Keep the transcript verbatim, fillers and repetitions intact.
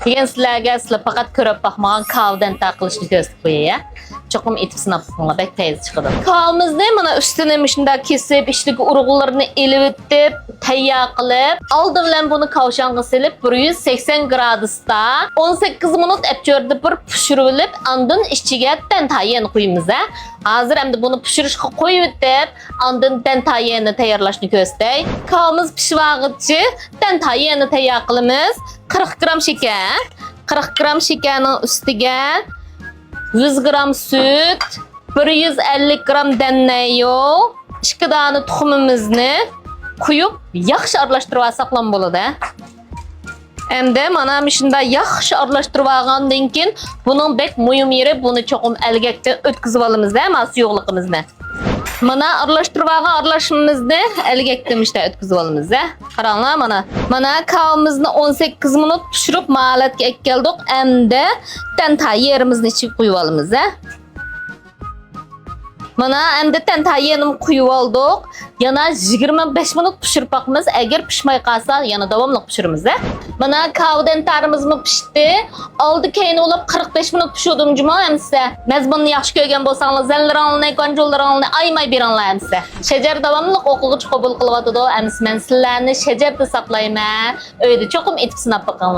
بۈگۈن سىلەرگە سىلەر پەقەت كۆرۈپ باقمىغان كاۋا دەنتا قىلىشنى كۆرسىتىپ قوياي. چوقۇم ئېتىپ سىناپ بېقىڭلار، بەك پەيزى چىقىدۇ. كاۋىمىزنى مانا ئۈستىنى مۇشۇنداق كېسىپ، ئىچىدىكى ئۇرۇغلىرىنى ئېلىۋېتىپ، تەييار قىلىپ، ئالدى بىلەن بۇنى كاۋشانغا سېلىپ، بىر يۈز سەكسەن گرادۇستا ئون سەككىز مىنۇت ئەپچۆردە بىر پىشۇرۇۋېلىپ، ئاندىن ئىچىگە تەنتايىنى قۇيىمىز. ھە، ھازىر ئەمدى بۇنى پىشۇرۇشقا قويۇۋېتىپ، ئاندىن تەنتايىنى تەييارلاشنى كۆرسىتەي. كاۋىمىز پىشىۋالغۇچە تەنتايىنى تەييار قىلىمىز. قىرىق گرام شېكەر، قىرىق گرام شېكەرنىڭ ئۈستىگە يۈز گرام سۈت، بىر يۈز ئەللىك گرام دەننەييو، ئىككى دانە تۇخۇمىمىزنى قۇيۇپ، ياخشى ئارىلاشتۇرۇپ ئالساقلام بولىدۇ. ئەمدى مانا مۇشۇنداق ياخشى ئارىلاشتۇرۇپ ئالغاندىن كېيىن، بۇنىڭ بەك مۇھىم يېرى، بۇنى چوقۇم ئەلگەكتىن ئۆتكۈزۈپ ئالىمىز، مانا سۇيۇقلۇقىمىزنى. مانا ئارىلاشتۇرۇپ ئالغان ئارىلاشمىمىزنى ئەلگەكتىن مۇشۇنداق ئۆتكۈزۈپ ئالىمىز. قاراڭلار مانا. مانا كاۋىمىزنى ئون سەككىز مىنۇت پىشۇرۇپ، ماھالەتكە ئەكەلدۇق. ئەمدى تەنتايىنىمىزنى ئىچىگە قۇيۇپ ئالىمىز. مانا ئەمدى تەنتايىنىمىزنى قۇيۇپ ئالدۇق. يەنە يىگىرمە بەش مىنۇت پىشۇرۇپ باقىمىز. ئەگەر پىشماي قالسا، يەنە داۋاملىق پىشۇرىمىز. مانا كاۋا دەنتارىمىزمۇ پىشتى. ئالدى كەينى بولۇپ قىرىق بەش مىنۇت پىشۇردۇم جۇمۇ ھەممىسى. مەزمۇننى ياخشى كۆرگەن بولساڭلار، زەنلىرىڭلارنى، گۇەنجۇلىرىڭلارنى ئايىماي بېرىڭلار ھەممىسى. شەجەر داۋاملىق ئوقۇغۇچى قوبۇل قىلىۋاتىدۇ. ھەممىسى مەن سىلەرنى شەجەردە ساقلايمەن. ئۆيدە چوقۇم ئېتىپ سىناپ بېقىڭلار.